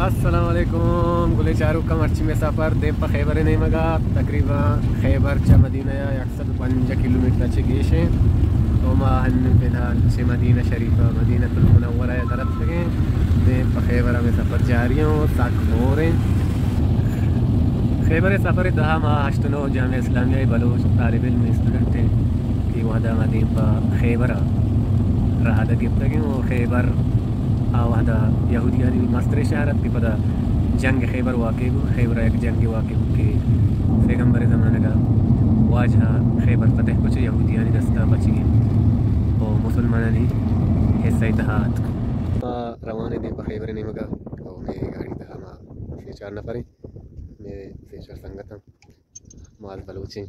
السلام علیکم، گلیں چاروکاں، مرچی مئے سفر دیم پہ خیبر نیمگا، تقریباً خیبر چہ مدینہ یا یک سد و پنجاہ کلومیٹر چہ گیش ایں۔ تو ما ہنو فی الحال چہ مدینہ شریفہ، مدینہ المنورہ یا در اتکگیں، دیم پہ خیبر مئے سفر جاری ایں و سک ہور ایں۔ خیبر سفر تہا ما ہشت نو جامعہ اسلامیہ بلوچ طالب علم اسٹوڈنٹ ایں کہ وہدا ما دیم پہ خیبر رہادگ گپتگیں و خیبر آ وہدا یہودیانی مستریں شہر ات کہ پدا جنگ خیبر واقع بو۔ خیبر یک جنگ واقع بو کہ پیغمبر زمانگا واجہ خیبر فتح کو چہ یہودیانی دستا بچگی و مسلمانانی حصہ تہا ات۔ ما روان ایں دیم پہ خیبر نیمگا و مئے گاڑی تہا ما سے چار نفر ایں، مئے سے چار سنگت ایں۔ ماز بلوچیں۔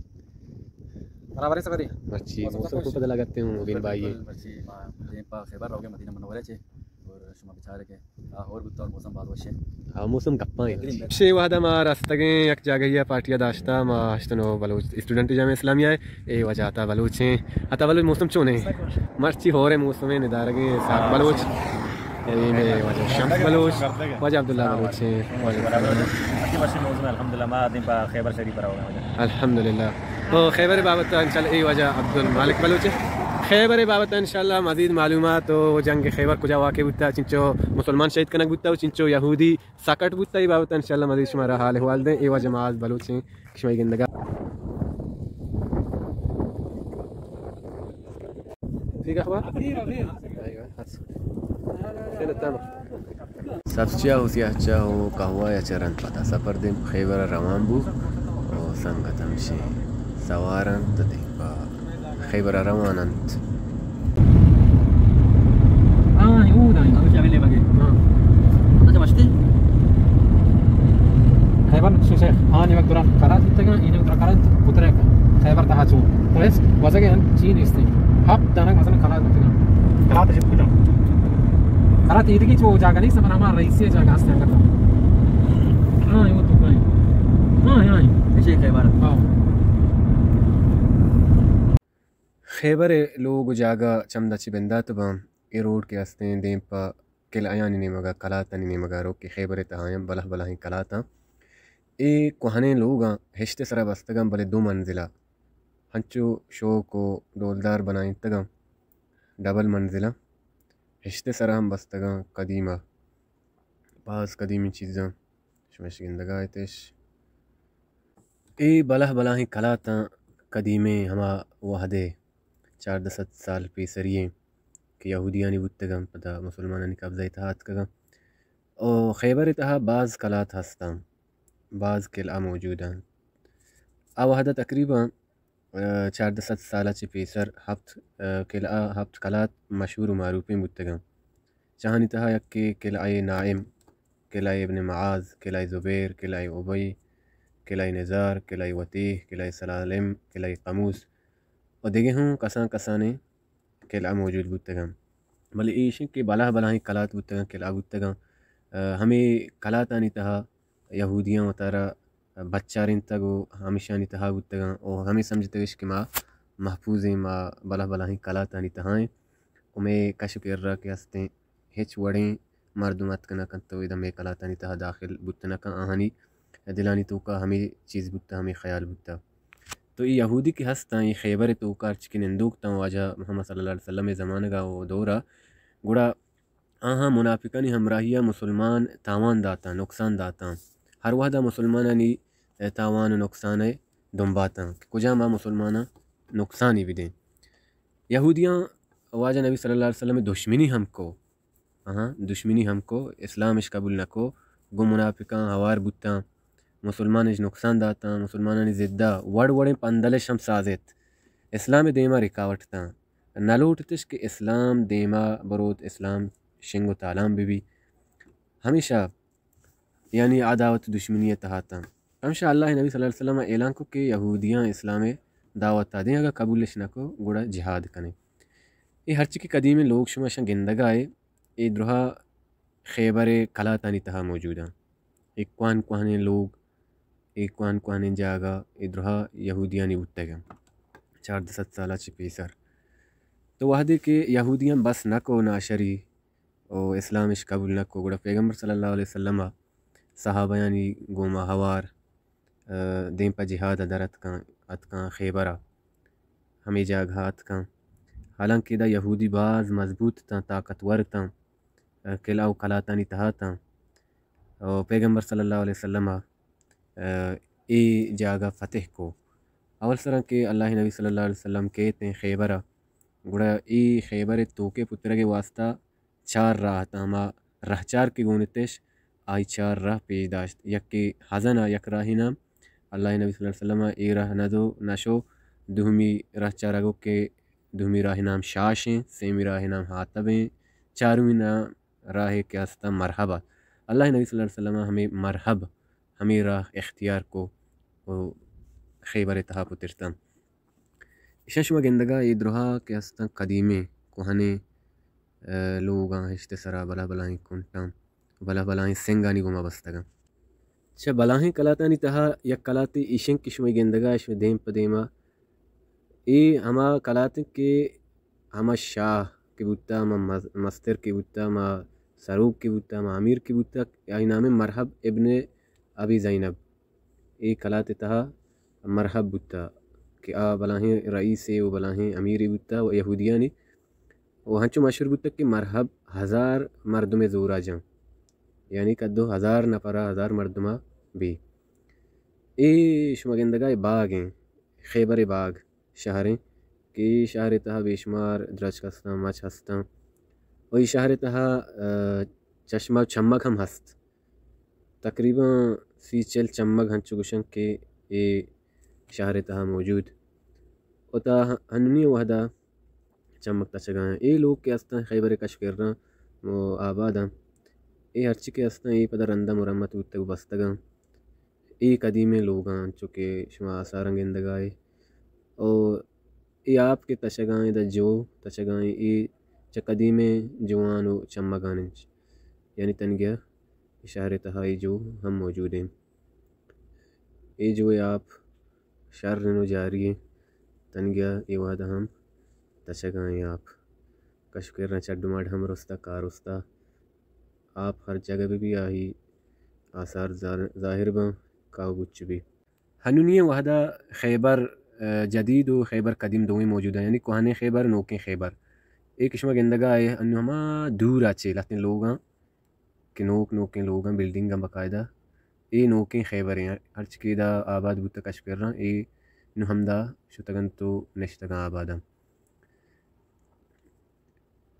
برابر ایں سفری۔ مرچی موسم موسم تو خوش۔ پتہ لگتے ہوں، مبین بھائی۔ بالکل، مرچی ما دیم پہ خیبر روگے مدینہ منورہ چہ۔ اور شما بچارے کہ آ ہور بوتا اور موسم باز وش ایں۔ ہاں، موسم گپاں ایں۔ بہترین، بہترین۔ شے وہدا ما رستگیں یک جاگہی پارٹی داشتا، ما ہشت نو بلوچ اسٹوڈنٹ جامعہ اسلامیہ ایں، اے وجہ عطا بلوچیں۔ عطا بلوچ، موسم چونے؟ مرچی ہورے موسم ایں، ندارگیں اسحاق بلوچ۔ اے مئے واجہ شمس بلوچ، واجہ عبداللہ بلوچ ایں۔ واجہ السلام۔ اچھی وشیں موسم ایں، الحمدللہ، ما دیم پہ خیبر شریف پر آؤ گے واجہ۔ الحمدللہ۔ تو خیبر بابت انشاءاللہ اے واجہ عبدالمالک بلوچ ایں۔ خیبر بابت انشاءاللہ مزید معلومات و جنگ خیبر کجا واقع بوتا، چنچو مسلمان شہید کنگ بوتا و چنچو یہودی سکٹ بوتا، اے بابت انشاءاللہ مزید شمارا حال احوال دیں۔ اے واجہ معاذ بلوچ ایں۔ شمئے گندگا۔ ٹھیک ہے اخبار؟ سبز چاہ و سیاہ چاہ و قہوہ یا چہ رند پدا سفر دیم خیبر روان بو و سنگت ہمشی سوار انت دیم پہ خیبر ءَ روان انت۔ آ، اود آئی۔ ہاں۔ اچھا، مشتی؟ خیبر شیخ، آ نیمگ درا قلات بوتگاں، اے نیمگ درا قلات بوترے کا۔ خیبر تہا چون۔ پولیس گوزگ انت، چی نیستی۔ ہپت دانگ مثلاً قلات بوتگاں۔ قلات چی بوتگاں؟ قلات ایدگی چو جاگہ نیست، پر ہما رئیسی جاگہ است انگتا۔ ہاں، اے تو کائیں۔ ہاں، ہاں۔ اچھے خیبر۔ ہاں۔ خیبر ءِ لوگ و جاگہ چمدا چہ بندات باں۔ اے روڈ کہ استیں دیم پہ قلعہانی نیمگا، قلاتانی نیمگا رو کہ خیبر ءِ تہا آں، بلاہ بلاہیں قلاتاں۔ اے کوہنیں لوگاں، ہشت ءِ سرا بستگاں، بلے دو منزلہ انچو شوک و ڈولدار بنائینتگاں، ڈبل منزلہ۔ ہشت ءِ سرا ہم بستگاں، قدیمہ، باز قدیمی چیزاں۔ شمش گندگا اتش۔ اے بلاہ بلاہیں قلاتاں، قدیمیں ہما وہدے چاردہ سد سال پیسری ایں کہ یہودیانی بوتگاں، پدا مسلمانانی قبضہ ءِ تہا اتکگاں۔ او خیبر ءِ تہا باز قلات ہستاں، باز قلعہ موجوداں۔ آ وہدہ تقریباً، آ، چاردہ سد سال ءَ چہ پیسر ہپت، آ، قلعہ، ہپت قلات مشہور و معروفیں بوتگاں۔ چہانی تہا یکے قلعہ ناعم، قلعہ ابن معاذ، قلعہ زبیر، قلعہ ابی، قلعہ نزار، قلعہ وتیح، قلعہ سلالم، قلعہ قموس و دگہ ہوں کسان کسانیں قلعہ موجود بوتگاں۔ بلے ایش انت کہ بلاہ بلاہیں قلات بوتگاں، قلعہ بوتگاں۔ آ، ہمے قلاتانی تہا یہودیاں وتارا بچارینتگ و ہمیشانی تہا بوتگاں و ہمے سمجھتگش کہ ما محفوظ ایں، ما بلاہ بلاہیں قلاتانی تہا ایں۔ و مئے کش و کرا کہ ہستیں، ہچ وڑیں مردم اتک نہ کنت و ادا مئے قلاتانی تہا داخل بوت نہ کن۔ آہانی دلانی توکا ہمے چیز بوتہ، ہمے خیال بوتہ۔ تو اے یہودی کہ ہستاں، اے خیبر ءِ توکا ہرچی کہ نندوک تاں واجہ محمد صلی اللہ علیہ وسلم ءِ زمانگا و دورا، گڑا آہاں منافقانی ہمراہیا مسلمان تاوان داتاں، نقصان داتاں۔ ہر وہدا مسلمانانی تاوان و نقصان ءِ دنباتاں کہ کجام آ مسلماناں نقصانی بدیں۔ یہودیاں واجہ نبی صلی اللہ علیہ وسلم ءِ دشمنی ہم کو، آہاں دشمنی ہم کو، اسلامش قبول نہ کو، گوں منافقاں ہوار بوتاں، مسلمانش نقصان داتاں، مسلمانانی ضدا وڑ وڑیں پندلش ہم سازت، اسلام ءِ دیما رکاوٹ تاں، نہ لوٹتش کہ اسلام دیما بروت، اسلام شنگ و تالان ببی۔ ہمیشہ یعنی عداوت و دشمنی ءِ تہا تاں۔ پمشا اللہ ءِ نبی صلی اللہ علیہ وسلم ءَ اعلان کو کہ یہودیاں اسلام ءِ دعوت ءَ دیں، اگاں قبولش نہ کو گڑا جہاد کنیں۔ اے ہرچی کہ قدیمیں لوگ شما اشاں گندگا اے، اے درہا خیبر ءِ قلاتانی تہا موجوداں۔ اے کوہن کوہنیں لوگ، اے کوہن کوہنیں جاگہ، اے درہا یہودیانی بوتگاں چاردہ سد سالا چہ پیسر۔ تو وہدے کہ یہودیاں بس نہ کو ناشری، و اسلامش قبول نہ کو، گڑا پیغمبر صلی اللہ علیہ وسلم ءَ صحابیانی گوما ہوار، ء، دیم پہ جہاد ء در اتکاں، اتکاں خیبر ء ہمے جاگہ ء اتکاں۔ حالانکہ ادا یہودی باز مضبوط تاں، طاقتور تاں، ء، قلعہ و قلاتانی تہا تاں۔ و پیغمبر صلی اللہ علیہ وسلم ء، ء، اے جاگہ فتح کو۔ اول سرا کہ اللہ نبی صلی اللہ علیہ وسلم کیت ایں خیبر ء، گڑا اے خیبر ء توکے پترگ ء واسطہ چار راہ اتاں، ہما رہچار کہ گون اتش، آئی چار راہ پیش داشت۔ یکے حزن ء یک راہے نام، اللہ نبی صلی اللہ علیہ وسلم ء اے راہ نہ دو نہ شو۔ دومی رہچار ء گو کہ دومی راہ نام شاش ایں، سیمی راہ نام حاطب ایں، چارمی نام راہ کہ استاں مرحب ء۔ اللہ نبی صلی اللہ علیہ وسلم ء ہمے مرحب، ہمے راہ اختیار کو و خیبر ء تہا پترتاں۔ ایشاں شما گندگا اے درہا کہ استاں قدیمیں کوہنیں، ء، لوگاں ہشت سرا بلاہ بلاہیں کنٹاں، بلاہ بلاہیں سنگانی گوما بستگاں۔ چہ بلاہیں کلاتانی تہا یک کلاتے ایشیں کہ شما گندگا شما دیم پہ دیما اے ہما کلاتیں کہ ہما شاہ کہ بوتا، ہما مز-، مستر کہ بوتا، ہما سروک کہ بوتا، ہما امیر کہ بوتا، آئی نام مرحب ابن ابی زینب۔ اے کلات ء تہا مرحب بوتا کہ آ بلاہیں رئیسے و بلاہیں امیرے بوتا و یہودیانی و ہنچو مشہور بوتا کہ مرحب ہزار مردم زورا جاں، یعنی کدو ہزار نفرا ہزار مردما بی۔ اے شما گندگا اے باغ ایں، خیبر باغ شہر ایں کہ اے شہر تہا بے شمار درچک ہستاں، مچ ہستاں و اے شہر تہا، ء، چشمہ و چمگ ہم ہست۔ تقریباً سی چل چمگ ہنچو گوشن کہ اے شہر تہا موجود۔ و تا ہنونی وہدا چمگ تچگاں۔ اے لوگ کہ استاں خیبر کش کراں و آباداں، اے ہرچی کہ استاں اے پدا رندا مرمت بوتگ و بستگاں۔ اے قدیمیں لوگاں انچو کہ شما آثاراں گندگائے۔ و اے آپ کہ تچگائیں دا جو تچگائیں اے چہ قدیمیں جوان و چمگان انچ، یعنی تنگہ اے شہر تہا اے جو ہم موجود ہیں۔ اے جو اے آپ شر انو جاری ہیں، تنگہ اے وہدہ ہم تچگائیں آپ۔ کشکرنا چڈ ماڈ ہم رستا کار رستا۔ آپ ہر جگہ بہ بی آہی آثار ظاہر باں، کاو بچ بی۔ ہنونی وہدا خیبر، ء، جدید و خیبر قدیم دوئیں موجود ہیں، یعنی کوہنیں خیبر، نوکیں خیبر۔ اے کہ شما گندگا اے انو ہما دور آ چے لہتیں لوگاں کہ نوک نوکیں لوگاں، بلڈنگاں باقاعدہ۔ اے نوکیں خیبر ہیں، ہرچ کہ دا آباد بوتا کشکرنا، اے نو ہمدا شتگنت و نشتگاں آباداں۔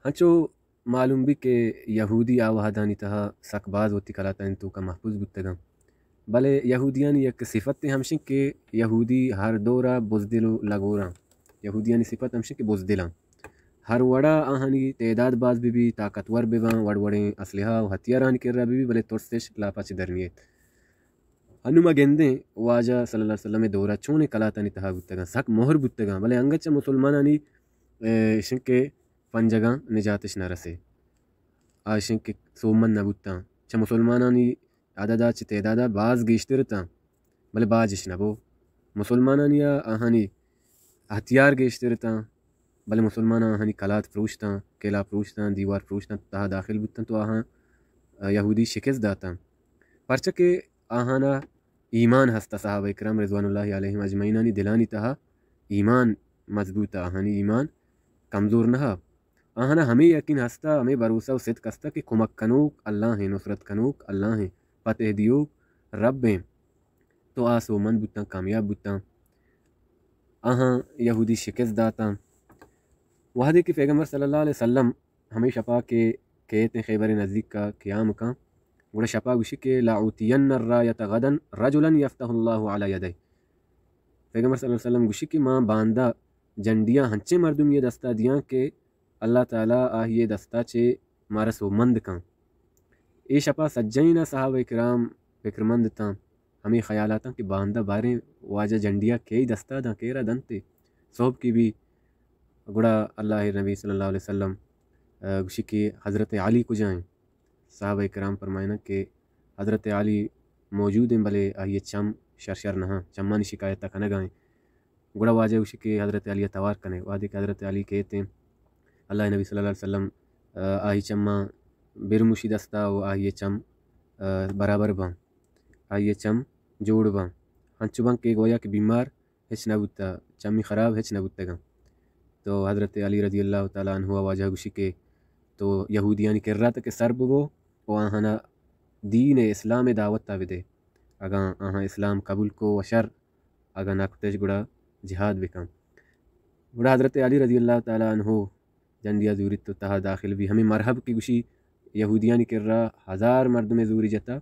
ہنچو معلوم بی کہ یہودی آ وہدانی تہا سک باز وتی کلاتانی توکا محفوظ بوتگاں۔ بلے یہودیانی یک صفت ہمشن کہ یہودی ہر دورا بزدل و لگوراں۔ یہودیانی صفت ہمشن کہ بزدلاں۔ ہر وڑا آہانی تعداد باز بہ بی، طاقتور بہ باں، وڑ وڑیں اسلحہ و ہتھیارانی کرا بہ بی، بلے ترسش لاپا چہ در نیت۔ ہنو ما گندیں واجہ صلی اللہ علیہ وسلم دورا چونیں کلاتانی تہا بوتگاں، سک مہر بوتگاں، بلے انگت چہ مسلمانانی، اے، اشن کہ پنجگاں نجاتش نہ رسے۔ آ اشن کہ سومن نہ بوتاں۔ چہ مسلمانانی عددا چہ تعدادا باز گیشتر اتاں، بلے باجش نہ بو۔ مسلمانانی آ آہانی ہتھیار گیشتر اتاں، بلے مسلماناں آہانی کلات پروشتاں، قلعہ پروشتاں، دیوار پروشتاں، تہا داخل بوتاں تو آہاں، آ، یہودی شکست داتاں۔ پرچہ کہ آہانا ایمان ہستا، صحابہ کرام رضوان اللہ علیہم اجمعینانی دلانی تہا ایمان مضبوط، آہانی ایمان کمزور نہ۔ آہانا ہمے یقین ہستا، ہمے بھروسہ و صدق ہستا کہ کمک کنوک اللہ ہیں، نصرت کنوک اللہ ہیں، فتح دیوک رب ہیں۔ تو آ سومند بوتاں، کامیاب بوتاں۔ آہاں یہودی شکست داتاں۔ وہدے کہ پیغمبر صلی اللہ علیہ وسلم ہمے شپا کہ کیت خیبر نزدیکا قیام کاں، گڑا شپا گوشی کہ لا اوتین الرایۃ غدا رجلا یفتح اللہ علی یدیہ۔ پیغمبر صلی اللہ علیہ وسلم گوشی کہ ما باندا جنڈیاں ہنچیں مردمی دستا دیاں کہ اللہ تعالی آہی دستا چے مارا سومند کن۔ اے شپا سجہینا صحابہ کرام فکرمند تاں، ہمے خیالاتاں کہ باندا باریں واجہ جنڈیا کئی دستا داں، کیرا دنتے۔ صحب کی بی گڑا اللہ نبی صلی اللہ علیہ وسلم، آ، گوشی کہ حضرت علی کجا ہیں؟ صحابہ کرام فرمائنا کہ حضرت علی موجود ہیں، بلے آئی چم شر شر نہ، چمانی شکایت کنگا ہیں۔ گڑا واجہ گوشی کہ حضرت علی توار کنے۔ وہدے کہ حضرت علی کیت ہیں، اللہ نبی صلی اللہ علیہ وسلم، آ، آئی چماں برموشی دستا و آئی چم، آ، برابر باں۔ آئی ءِ چم جوڑ باں، انچو باں کہ گویا کہ بیمار ہچ نہ بوتہ، چمی خراب ہچ نہ بوتگاں۔ تو حضرت علی رضی اللہ تعالی عنہ ءَ واجہ گوشی کہ تو یہودیانی کرا تک سر ببو و آہانا دین اسلام ءِ دعوت ءَ بدے، اگاں آہاں اسلام قبول کو و شر، اگاں نہ کتش گڑا جہاد بکن۔ گڑا حضرت علی رضی اللہ تعالی عنہ جنڈیا زوریت و تہا داخل بی۔ ہمے مرحب کہ گوشی یہودیانی کرا ہزار مردمے زوری جتا،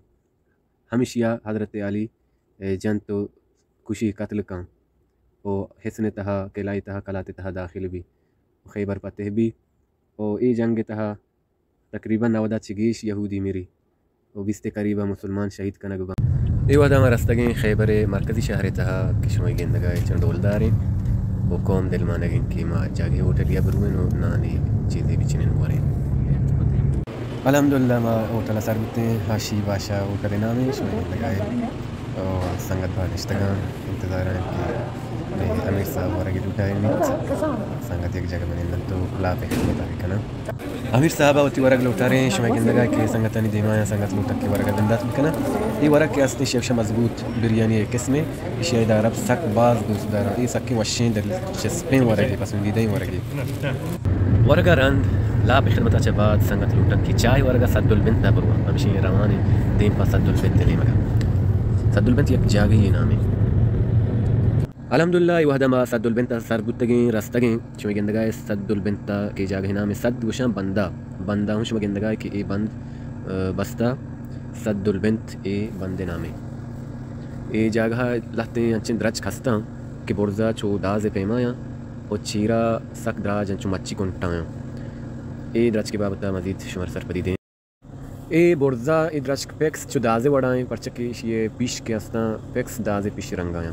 ہمشیا حضرت علی، اے، جنت و کشی قتل کن و حصن تہا، قلعہ تہا، قلات تہا داخل بی و خیبر فتح بی و اے جنگ تہا تقریباً نود ءَ چہ گیش یہودی مری و بیست ءِ قریب ءَ مسلمان شہید کنگ باں۔ اے وہدا ما رستگیں خیبر ءِ مرکزی شہر ءِ تہا کہ شمئے گندگا اے چنڈ ڈولداریں و قوم دلمانگیں کہ ما جاگہے ہوٹلیا برویں و نانے چیزے بچنیں وریں۔ الحمدللہ ما ہوٹل ءَ سر بوتیں، ہاشی باشا ہوٹل ءِ نامیں، شمئے گندگا اے۔ و سنگت باز نشتگاں، انتظار ایں کہ مئے امیر صاحب ورگی لوٹائینیت۔ سنگت یک جاگہ بنندنت و لاپ خدمت ءَ بکناں۔ امیر صاحب ءَ وتی ورگ لوٹاریں، شمئے گندگا کہ سنگتانی دیما یا سنگت لوٹک کہ ورگ ءَ بندات بکناں۔ اے ورگ کہ است ایشی ہمیشہ مضبوط بریانی ءِ قسمے، ایشی ءَ اے عرب سک باز دوست دارا۔ اے سکیں وشیں دلچسپیں ورگے، پسندیدہیں ورگے۔ ورگ ءَ رند لاپ خدمت ءَ چہ بعد سنگت لوٹک کہ چاہ ورگ ءَ سد البنت ءَ برواں، ہمشی روان ایں دیم پہ سد البنت ءِ نیمگ ءَ۔ سد البنت یک جاگہے نامے۔ الحمدللہ، اے وہدا ما سد البنت ءَ سر بوتگیں، رستگیں۔ شمئے گندگا اے سد البنت ءَ کہ جاگہے نام اے سد گوشاں بندا۔ بندا ہوں شمئے گندگا اے کہ اے بند، ءَ، بستہ سد البنت اے بند ءِ نامے۔ اے جاگہ ءَ لہتیں انچیں درچک ہستاں کہ برزا چو داز ءِ پیمایاں و چیرا سک دراج انچو مچی کنٹایاں۔ اے درچک ءِ بابت ءَ مزید شمارا سرپدی دیں۔ اے برزا اے درچک پیکس چو دازے وڑا ایں، پرچا کہ ایشی ءِ پیش کہ استاں پیکس دازے پیش رنگایاں،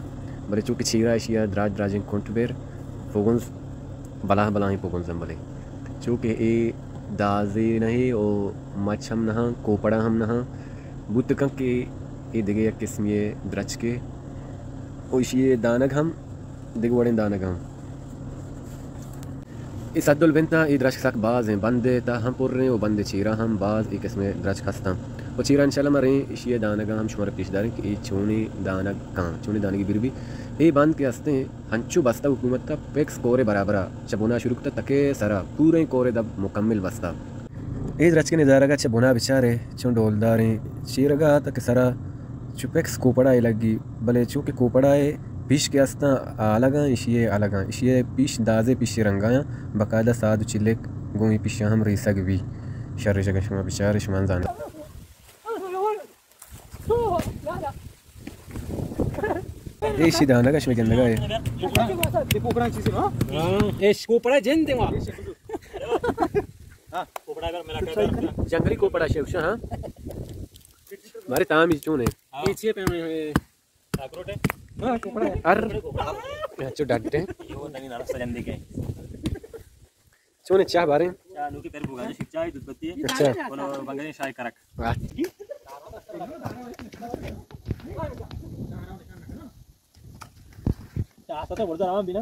بلے چو کہ چیرا ایشی ءَ دراج دراجیں کنٹ بیر، پوگنز بلاہ بلاہیں پوگنز ایں، بلے چو کہ اے دازے نہ ایں و مچ ہم نہ آں، کوپڑا ہم نہ آں، بوت کن کہ اے دگہ یک قسمی ءِ درچکے و ایشی ءِ دانگ ہم دگہ وڑیں دانگ آں۔ اے سد البنت ءَ اے درچک سک باز ایں، بند ءِ تہ ہم پر ایں و بند ءِ چیرا ہم باز اے قسم ءِ درچک ہستاں۔ و چیرا انشاءاللہ ما ریں ایشی ءِ دانگاں ہم شمارا پیش داریں کہ اے چونیں دانگ کاں، چونیں دانگے بیر بی۔ اے بند کہ ہستیں ہنچو بستہ حکومت ءَ پیکس کور ءِ برابرا چہ بنا شروع کتہ تک ءِ سرا پوریں کور ءِ دب مکمل بستہ۔ اے درچک ءِ ندارگ ءَ چہ بنا بچارے چون ڈولداریں، چیرگا تک سرا چو پیکس کوپڑا ءَ لگی، بلے چو کہ کوپڑا ءِ پیش کہ استاں آ الگاں، ایشی ءِ الگاں، ایشی ءِ پیش دازے پیشی رنگایاں، باقاعدہ ساد و چلک گوں اے پیشاں ہم ریسگ بی۔ شر اش اگاں شما بچارے شما زانے۔ ایشی دانگا شما گندگا اے۔ ایش کوپڑا جند وا۔ جنگلی کوپڑا شے وشا، ہاں۔ مارے تامی چون اے؟ اے چیے پہ میں؟ ہاں، کوپڑا اے۔ ار۔ چو ڈڈ اے۔ چون اے چاہ باریں؟ چاہ نوکی پر بوگا، چاہ دودھ پتی اے۔ اچھا۔ بولو بنگلے شاہی کرک۔ واہ۔ چاہ تو برزا روان بینا۔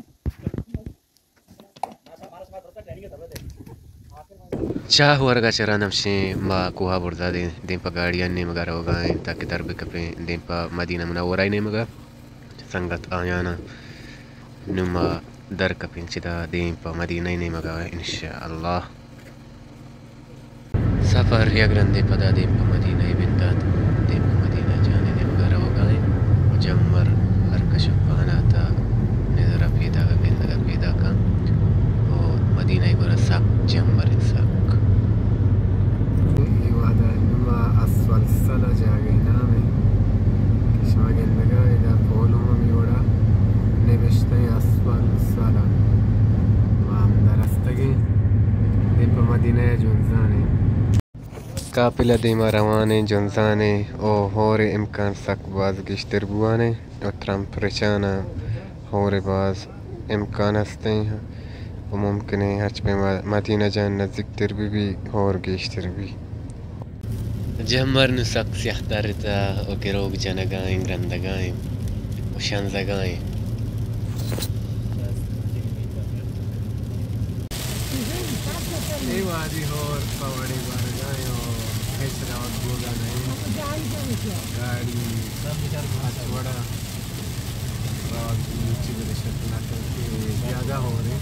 چاہ ورگا چہ رند ہمشیں ما کوہ برزا دیں، دیم پہ گاڑیانی نیمگا روگا ایں تاکہ در بکپیں دیم پہ مدینہ منورہ ءِ نیمگا۔ سنگت آیانا نوں ما در کپیں چدا دیم پہ مدینہ ءِ نیمگا انشاءاللہ۔ سفر یک رندے پدا دیم پہ مدینہ ءَ بندات، دیم پہ مدینہ جان ءِ نیمگ ءَ روگ ءَ ایں۔ جمبر ہر کش ءَ پانات ءَ نظر ءَ پیداک ءَ گندگ ءَ پیداک اَنت ءُ مدینہ ءِ گور ءَ سک جمبر اِنت، سک۔ اے وہد ءَ نوں ما اسفل سلہ جاگہ ءِ نام اِنت کہ شما گندگ ءَ ادا پول ہم ہمے وڑ ءَ نبشتہ اِنت اسفل سلہ۔ ما ہمدا رستگ ایں، دیم پہ مدینہ ءَ جنزان ایں۔ قافلہ دیما روان ایں، جنزان ایں ءُ ہور ءِ امکان سک باز گیشتر بوان ایں ءُ ترمپ رچان ءَ ہور ءِ باز امکان ہست ایں ءُ ممکن ایں ہرچ پیما مدینہ جان نزیک تر بہ بی، ہور گیشتر بی۔ جمبر نوں سک سیاہ ترتہ ءُ گروک جنگ ءَ ایں، گرندگ ءَ ایں ءُ شنزگ ءَ ایں۔ اے وہدی ہور پہ وڑے بارگ ءَ ایں ءُ ہچ روگ بوگ ءَ نہ ایں۔ گاڑی ہچ وڑا روگ بوت، چی بلے شک نہ کنت کہ زیادہ ہور ایں۔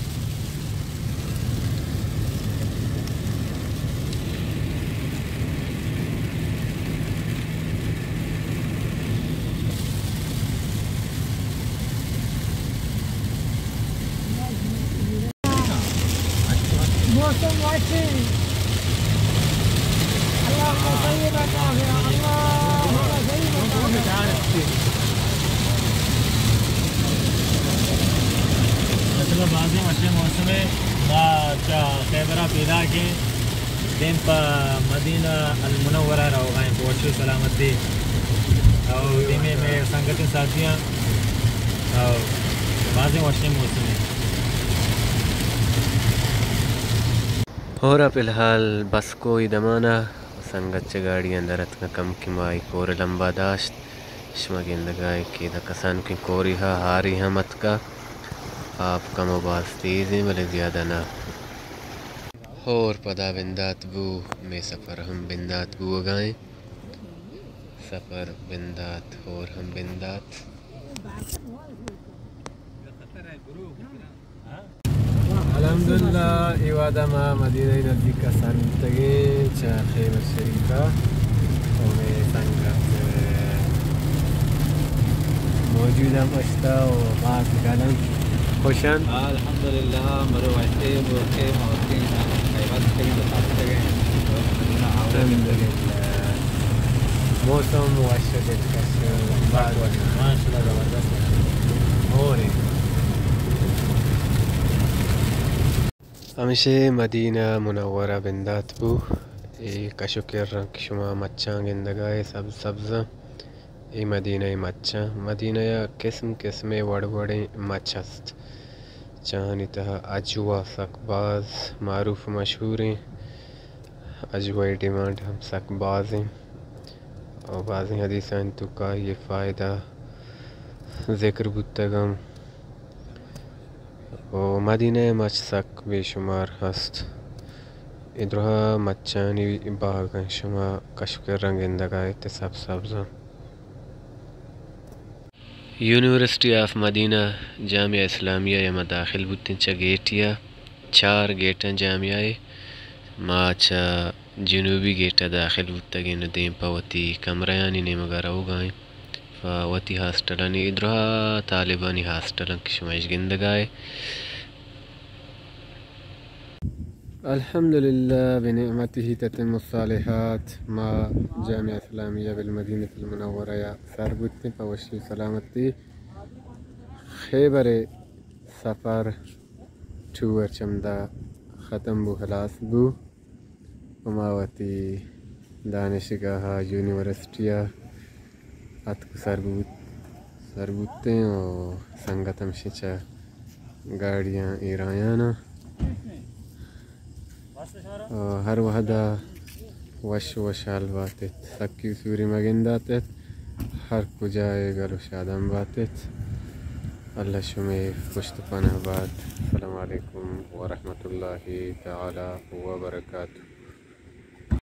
موسم وش ایں۔ اللهم صل وسلم۔ اللهم صل وسلم۔ ماشاءاللہ، بازیں وشیں موسم ایں۔ ما چہ خیبرا پیداک ایں۔ دیم پہ مدینہ المنورہ روگا ایں، پہ وشی سلامتی۔ او دیمی مئے سنگتیں ساتھیاں۔ او بازیں وشیں موسم ایں۔ ہورا فی الحال بس کوئی دمانا سنگت چہ گاڑیاں در اتکاں، کمکے ما اے کور لمبا داشت۔ شما گندگا اے کہ ادا کسانکیں کورے ہا ہارے ہم اتکا۔ آپ کمو باز تیز ایں، بلے زیادہ نہ۔ ہور پدا بندات بو، مئے سفر ہم بندات بوگا ایں۔ سفر بندات، ہور ہم بندات۔ الحمدللہ، اے وہدا ما مدینہ نزدیکا سر بوتگیں چہ خیبر شریفا۔ او مئے سنگت موجود ہم اشتا و باز گل انت، خوش انت۔ الحمدللہ، مرو وشے، مرو وشے، ما وشیں خیبر شریف بتاتے گئے۔ الحمدللہ۔ موسم وش، دلکش، باز وش۔ ماشاءاللہ، زبردست۔ ہور ایں۔ ہمیشہ مدینہ منورہ بندات بو۔ اے کش و کرنک شما مچاں گندگا اے سبز سبزاں۔ اے مدینہ ءِ مچاں۔ مدینہ ءَ قسم قسمیں وڑ وڑیں مچ ہست۔ چاہانی تہا اجوا سک باز معروف و مشہوریں۔ اجوا ءِ ڈیمانڈ ہم سک بازیں۔ و بازیں حدیثانی توکا آئی ءِ فائدہ ذکر بوتگ ہم۔ و مدینہ ءِ مچ سک بے شمار ہست۔ اے درہا مچانی باغ انت، شما کش و کرا گندگا ات، سبز سبز انت۔ یونیورسٹی آف مدینہ جامعہ اسلامیہ ءَ ما داخل بوتیں چہ گیٹے ءَ۔ چار گیٹاں جامعہ ءِ۔ ما چہ جنوبی گیٹ ءَ داخل بوتگیں و دیم پہ وتی کمرہانی نیمگا روگا ایں۔ پہ وتی ہاسٹلانی، اے درہا طالبانی ہاسٹل انت کہ شما اش گندگا ات۔ الحمدللہ، بنعمته تتم الصالحات۔ ما جامعہ اسلامیہ بالمدینہ المنورہ ءَ سر بوتیں پہ وشی سلامتی۔ خیبر ءِ سفر ٹور چمدا ختم بو، ہلاس بو۔ و ما وتی دانشگاہ ءَ، یونیورسٹی ءَ اتک سر بوت، سر بوتیں و سنگت ہمشی چہ گاڑیاں ایر آیان آں۔ و ہر وہدا وش وشحال بات ات، سکی سوری مگندات ات، ہر کجا اے گل و شادان بات ات۔ اللہ شمے پشت پناہ بات۔ السلام علیکم ورحمۃ اللہ تعالی وبرکاتہ۔